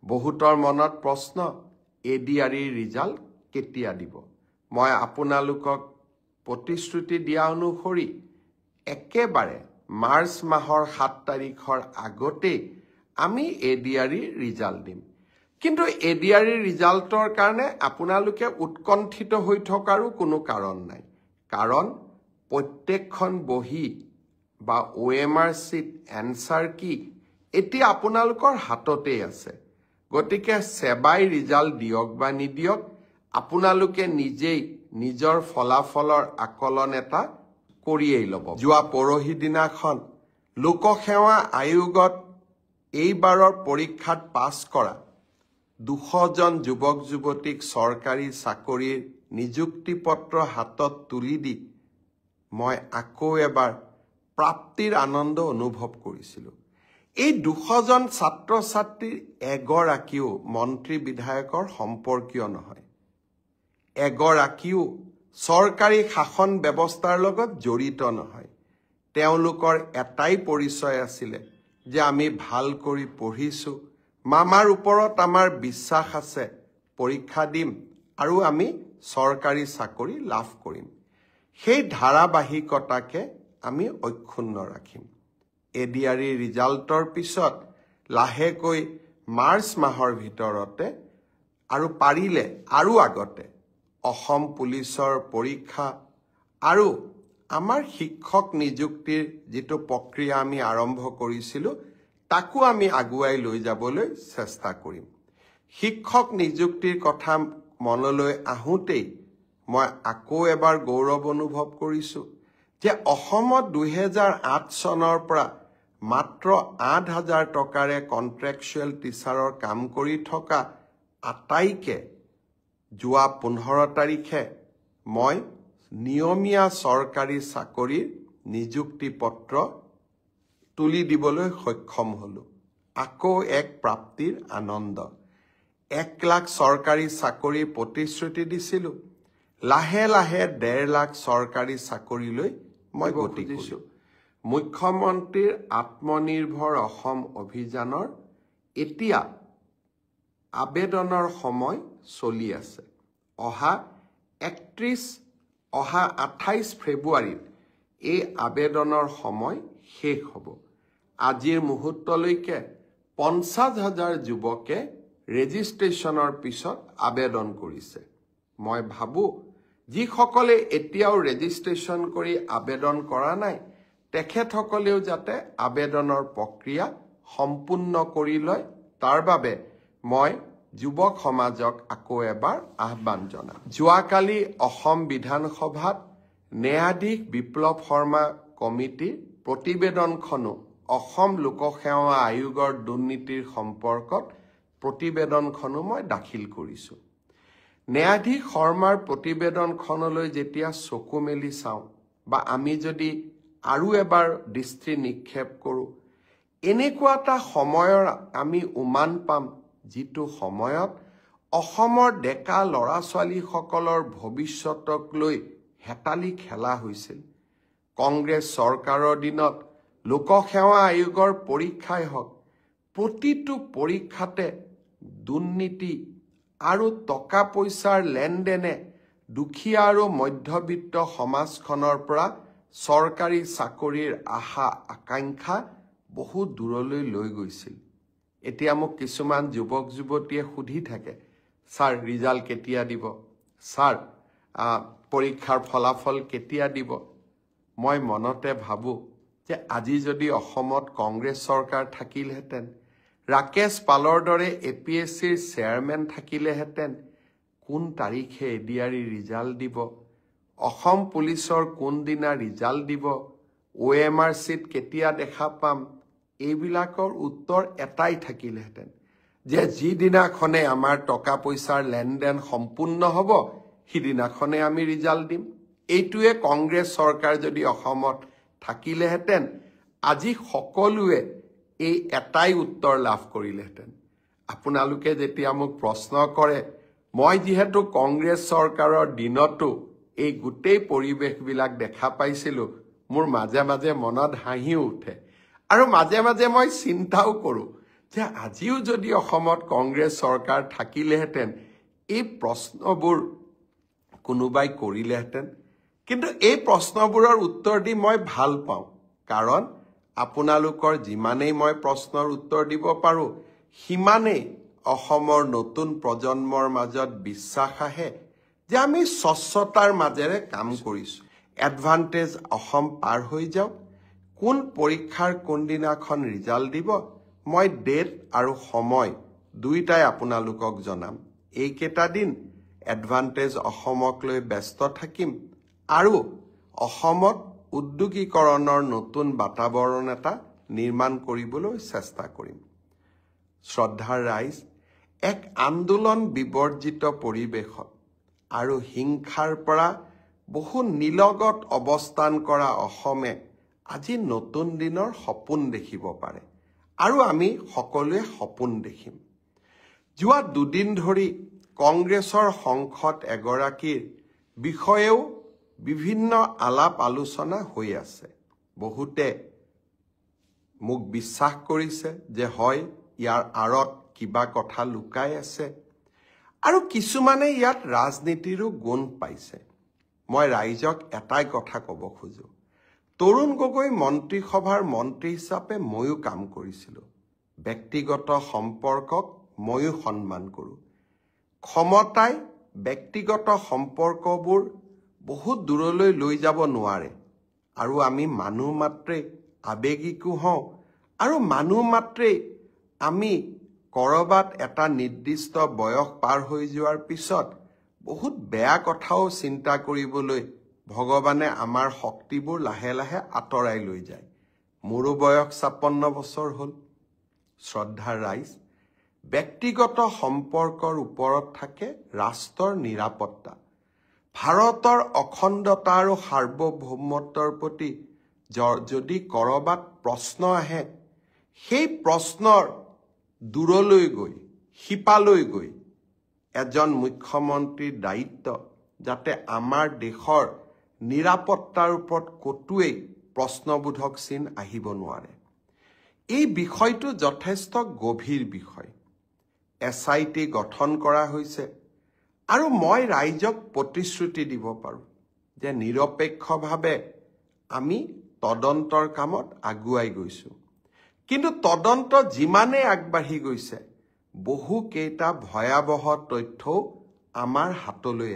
বহুতৰ মনত প্ৰশ্ন, এ ডি আৰ ইৰ ৰিজাল্ট কেতিয়া দিব? মই আপোনালোকক প্ৰতিশ্ৰুতি দিয়া অনুসৰি একেবাৰে মাৰ্চ মাহৰ 7 তাৰিখৰ আগতেই আমি এ ডি আৰ ইৰ ৰিজাল্ট দিম। কিন্তু এ ডি আৰ ইৰ ৰিজাল্টৰ কাৰণে আপোনালোকে উৎকণ্ঠিত হৈ থকাৰো কোনো কাৰণ নাই, কাৰণ প্ৰত্যেকখন বহী বা অ' এম আৰ চিত এনচাৰ কি এতিয়া আপোনালোকৰ হাততেই আছে। গতিকে ছেবাই ৰিজাল্ট দিয়ক বা নিদিয়ক, আপোনালোকে নিজেই নিজৰ ফলাফলৰ আকলন এটা কৰিয়েই ল'ব। যোৱা পৰহি দিনাখন লোকসেৱা আয়োগত এইবাৰৰ পৰীক্ষাত পাছ কৰা 200জন যুৱক যুৱতীক চৰকাৰী চাকৰিৰ নিযুক্তি পত্ৰ হাতত তুলি দি মই আকৌ এবাৰ প্ৰাপ্তিৰ আনন্দ অনুভৱ কৰিছিলোঁ। এই 200জন ছাত্ৰ ছাত্ৰীৰ এগৰাকীও মন্ত্ৰী বিধায়কৰ সম্পৰ্কীয় নহয়, এগৰাকীও চৰকাৰী শাসন ব্যৱস্থাৰ লগত জড়িত নহয়। তেওঁলোকৰ এটাই পৰিচয় আছিলে যে আমি ভাল কৰি পঢ়িছোঁ, মামাৰ ওপৰত আমাৰ বিশ্বাস আছে, পৰীক্ষা দিম আৰু আমি চৰকাৰী চাকৰি লাভ কৰিম। সেই ধাৰাবাহিকতাকে আমি অক্ষুণ্ণ ৰাখিম। এ ডি আৰ ই ৰিজাল্টৰ পিছত লাহেকৈ মাৰ্চ মাহৰ ভিতৰতে আৰু পাৰিলে আৰু আগতে অসম পুলিচৰ পৰীক্ষা আৰু আমাৰ শিক্ষক নিযুক্তিৰ যিটো প্ৰক্ৰিয়া আমি আৰম্ভ কৰিছিলোঁ তাকো আমি আগুৱাই লৈ যাবলৈ চেষ্টা কৰিম। শিক্ষক নিযুক্তিৰ কথা মনলৈ আহোঁতেই মই আকৌ এবাৰ গৌৰৱ অনুভৱ কৰিছোঁ যে অসমত 2008 চনৰ পৰা মাত্ৰ 8,000 টকাৰে কণ্ট্ৰেকচুৱেল টিচাৰৰ কাম কৰি থকা আটাইকে যোৱা 15 তাৰিখে মই নিয়মীয়া চৰকাৰী চাকৰিৰ নিযুক্তি পত্ৰ তুলি দিবলৈ সক্ষম হ'লোঁ। আকৌ এক প্ৰাপ্তিৰ আনন্দ। 1 লাখ চৰকাৰী চাকৰিৰ প্ৰতিশ্ৰুতি দিছিলোঁ, লাহে লাহে 1.5 লাখ চৰকাৰী চাকৰিলৈ মই গতি কৰিছোঁ। মুখ্যমন্ত্ৰীৰ আত্মনিৰ্ভৰ অসম অভিযানৰ এতিয়া আবেদনৰ সময় চলি আছে। অহা 28 ফেব্ৰুৱাৰীত এই আবেদনৰ সময় শেষ হ'ব। আজিৰ মুহূৰ্তলৈকে 50,000 যুৱকে ৰেজিষ্ট্ৰেশ্যনৰ পিছত আবেদন কৰিছে। মই ভাবোঁ যিসকলে এতিয়াও ৰেজিষ্ট্ৰেশ্যন কৰি আবেদন কৰা নাই তেখেতসকলেও যাতে আবেদনৰ প্ৰক্ৰিয়া সম্পূৰ্ণ কৰি লয় তাৰ বাবে মই যুৱক সমাজক আকৌ এবাৰ আহ্বান জনাম। যোৱাকালি অসম বিধানসভাত ন্যায়াধীশ বিপ্লৱ শৰ্মা কমিটিৰ প্ৰতিবেদনখনো অসম লোকসেৱা আয়োগৰ দুৰ্নীতিৰ সম্পৰ্কত প্ৰতিবেদনখনো মই দাখিল কৰিছোঁ। ন্যায়াধীশ শৰ্মাৰ প্ৰতিবেদনখনলৈ যেতিয়া চকু মেলি চাওঁ বা আমি যদি আৰু এবাৰ দৃষ্টি নিক্ষেপ কৰোঁ, এনেকুৱা এটা সময়ৰ আমি উমান পাম যিটো সময়ত অসমৰ ডেকা ল'ৰা ছোৱালীসকলৰ ভৱিষ্যতক লৈ হেতালি খেলা হৈছিল। কংগ্ৰেছ চৰকাৰৰ দিনত লোকসেৱা আয়োগৰ পৰীক্ষাই হওক, প্ৰতিটো পৰীক্ষাতে দুৰ্নীতি আৰু টকা পইচাৰ লেনদেনে দুখীয়া আৰু মধ্যবিত্ত সমাজখনৰ পৰা চৰকাৰী চাকৰিৰ আশা আকাংক্ষা বহু দূৰলৈ লৈ গৈছিল। এতিয়া মোক কিছুমান যুৱক যুৱতীয়ে সুধি থাকে, ছাৰ ৰিজাল্ট কেতিয়া দিব, ছাৰ পৰীক্ষাৰ ফলাফল কেতিয়া দিব? মই মনতে ভাবোঁ যে আজি যদি অসমত কংগ্ৰেছ চৰকাৰ থাকিলহেঁতেন, ৰাকেশ পালৰ দৰে এ পি এছ চিৰ চেয়াৰমেন থাকিলেহেঁতেন, কোন তাৰিখে A D R E result দিব, অসম পুলিচৰ কোনদিনা ৰিজাল্ট দিব, অ' এম আৰ চিত কেতিয়া দেখা পাম, এইবিলাকৰ উত্তৰ এটাই থাকিলহেঁতেন যে যিদিনাখনে আমাৰ টকা পইচাৰ লেনদেন সম্পূৰ্ণ হ'ব সিদিনাখনে আমি ৰিজাল্ট দিম। এইটোৱে কংগ্ৰেছ চৰকাৰ যদি অসমত থাকিলেহেঁতেন আজি সকলোৱে এই এটাই উত্তৰ লাভ কৰিলেহেঁতেন। আপোনালোকে যেতিয়া মোক প্ৰশ্ন কৰে, মই যিহেতু কংগ্ৰেছ চৰকাৰৰ দিনতো এই গোটেই পৰিৱেশবিলাক দেখা পাইছিলোঁ, মোৰ মাজে মাজে মনত হাঁহিও উঠে আৰু মাজে মাজে মই চিন্তাও কৰোঁ যে আজিও যদি অসমত কংগ্ৰেছ চৰকাৰ থাকিলেহেঁতেন এই প্ৰশ্নবোৰ কোনোবাই কৰিলেহেঁতেন। কিন্তু এই প্ৰশ্নবোৰৰ উত্তৰ দি মই ভাল পাওঁ, কাৰণ আপোনালোকৰ যিমানেই মই প্ৰশ্নৰ উত্তৰ দিব পাৰোঁ সিমানেই অসমৰ নতুন প্ৰজন্মৰ মাজত বিশ্বাস আহে যে আমি স্বচ্ছতাৰ মাজেৰে কাম কৰিছোঁ। এডভান্টেজ অসম পাৰ হৈ যাওক, কোন পৰীক্ষাৰ কোনদিনাখন ৰিজাল্ট দিব মই ডেট আৰু সময় দুয়োটাই আপোনালোকক জনাম। এইকেইটা দিন এডভান্টেজ অসমক লৈ ব্যস্ত থাকিম আৰু অসমত উদ্যোগীকৰণৰ নতুন বাতাবৰণ এটা নিৰ্মাণ কৰিবলৈ চেষ্টা কৰিম। শ্ৰদ্ধাৰ ৰাইজ, এক আন্দোলন বিবৰ্জিত পৰিৱেশত আৰু হিংসাৰ পৰা বহু নিলগত অৱস্থান কৰা অসমে আজি নতুন দিনৰ সপোন দেখিব পাৰে আৰু আমি সকলোৱে সপোন দেখিম। যোৱা দুদিন ধৰি কংগ্ৰেছৰ সংসদ এগৰাকীৰ বিষয়েও বিভিন্ন আলাপ আলোচনা হৈ আছে। বহুতে মোক বিশ্বাস কৰিছে যে হয় ইয়াৰ আঁৰত কিবা কথা লুকাই আছে আৰু কিছুমানে ইয়াত ৰাজনীতিৰো গুণ পাইছে। মই ৰাইজক এটাই কথা ক'ব খোজো, তৰুণ গগৈ মন্ত্ৰীসভাৰ মন্ত্ৰী হিচাপে ময়ো কাম কৰিছিলোঁ, ব্যক্তিগত সম্পৰ্কক ময়ো সন্মান কৰোঁ। ক্ষমতাই ব্যক্তিগত সম্পৰ্কবোৰ বহুত দূৰলৈ লৈ যাব নোৱাৰে আৰু আমি মানুহ মাত্ৰেই আৱেগিকো হওঁ আৰু মানুহ মাত্ৰেই আমি কৰবাত এটা নিৰ্দিষ্ট বয়স পাৰ হৈ যোৱাৰ পিছত বহুত বেয়া কথাও চিন্তা কৰিবলৈ ভগৱানে আমাৰ শক্তিবোৰ লাহে লাহে আঁতৰাই লৈ যায়। মোৰো বয়স 56 বছৰ হ'ল। শ্ৰদ্ধাৰ ৰাইজ, ব্যক্তিগত সম্পৰ্কৰ ওপৰত থাকে ৰাষ্ট্ৰৰ নিৰাপত্তা। ভাৰতৰ অখণ্ডতা আৰু সাৰ্বভৌমত্বৰ প্ৰতি যদি কৰবাত প্ৰশ্ন আহে, সেই প্ৰশ্নৰ দূৰলৈ গৈ শিপালৈ গৈ এজন মুখ্যমন্ত্ৰীৰ দায়িত্ব যাতে আমাৰ দেশৰ নিৰাপত্তাৰ ওপৰত ক'তোৱেই প্ৰশ্নবোধক চিন আহিব নোৱাৰে। এই বিষয়টো যথেষ্ট গভীৰ বিষয়। SIT গঠন কৰা হৈছে আৰু মই ৰাইজক প্ৰতিশ্ৰুতি দিব পাৰোঁ যে নিৰপেক্ষভাৱে আমি তদন্তৰ কামত আগুৱাই গৈছোঁ। কিন্তু তদন্ত যিমানেই আগবাঢ়ি গৈছে বহুকেইটা ভয়াৱহ তথ্যও আমাৰ হাতলৈ